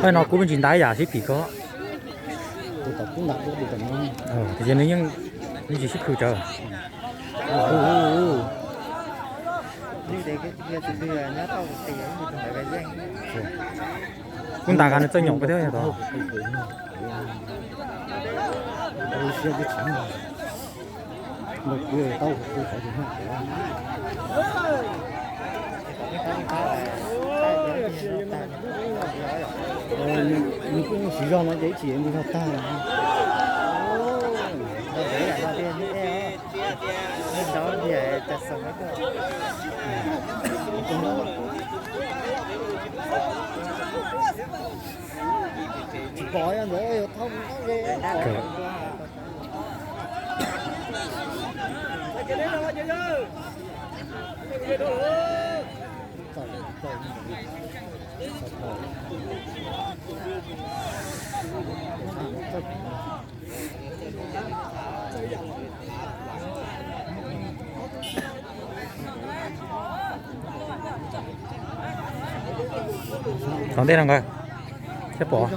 Peb no kuv tsis ntais yam sib phim ko. Tiam sis nws yeej, nws tsis sib khwm tsawv. Kuv ntais nqa nws txawj nyom peb thiab tod. Nws kuj siv zog no ces ib chim nws zog tag. Tsis pom ntawd. Tom ntej no nkawd thiab pom.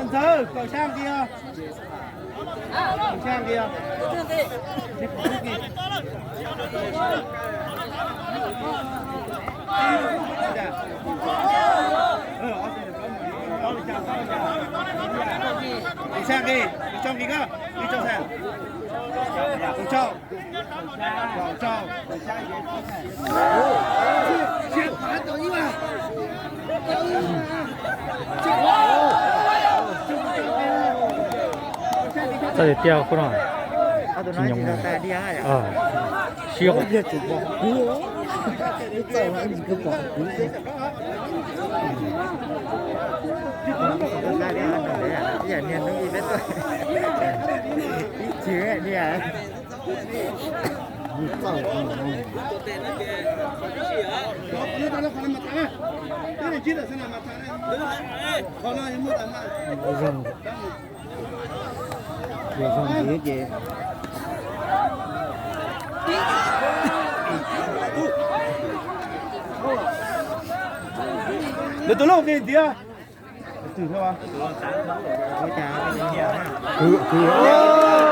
Ntxawg, kaum xya nqi os. Kaum xya nqi os. Kaum xya nqi, ib txog nqi koj, ib txog xya. Kaum xya. Txoj tiag tiag khub no tsis nyoos siab. Nws tus loj nqis tiag. Kwv, kwv.